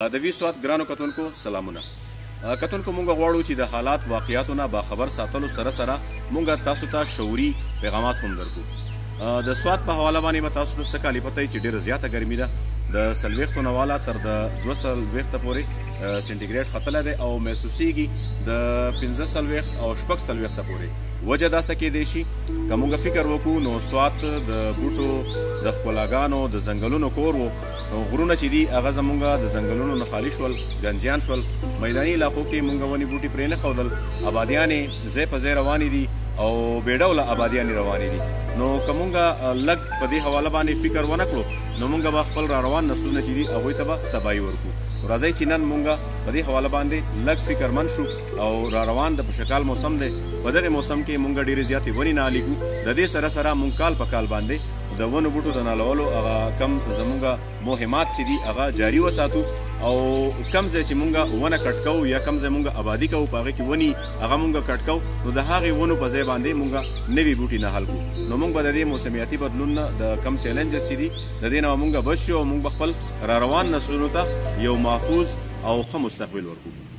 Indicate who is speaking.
Speaker 1: د وي سوات ګرانو کتونکو سلامونه. کتونکو، مونږ غواړو چې د حالات واقعاتو نه باخبر ساتلو سره سره مونږ تاسو ته شعوري پیغامات هم درکو. د سوات په حواله باندې به تاسو ته څه کالي پته چې ډیره زیاته ګرمي ده، د 40 نه والا تر د 42 پورې سنټیګریډ ختلی دی او محسوسیږي د 45 او 46 پورې. وجه دا څه کېدای شي؟ که مونږ فکر وکړو نو سوات د بوټو، د ښکلاګانو، د ځنګلونو کور و. غرونه چې دي هغه زمونږ د ځنګلونو نه خالي شول، ګنجیان شول. میداني علاقو کې مونږ ونې بوټي پرې نه ښودل، آبادیانې ځای په ځای روانې دي او بې ډوله آبادیانې روانې دي. نو که مونږ لږ په دې حواله باندې فکر ونه کړو نو مونږ به خپل را روان نسلونه چې دي هغوی ته به تباهي ورکړو. راځئ چې نن مونږ په دې حواله باندې لږ فکرمند شو او را روان د پشکال موسم دی، په دغه موسم کې مونږ ډېرې زیاتې ونې نهالي کړو. د دې سره سره مونږ کال په کال باندې د ونو بوټو د نالولو هغه کم زمونږ مهمات چې دي هغه جاري وساتو، او کم ځای چې مونږ ونه کټ کوو یا کم ځای مونږ آبادي کوو په هغې کې ونې هغه مونږ کټ کوو، نو د هغې ونو په ځای باندې مونږ نوي بوټي نهال کړو. نو مونږ به د دې موسمیاتي بدلون نه د کم چیلنجز چې دي د دې نه مونږ بچ شو او مونږ به خپل را روان نسلونو ته یو محفوظ او ښه مستقبل ورکړو.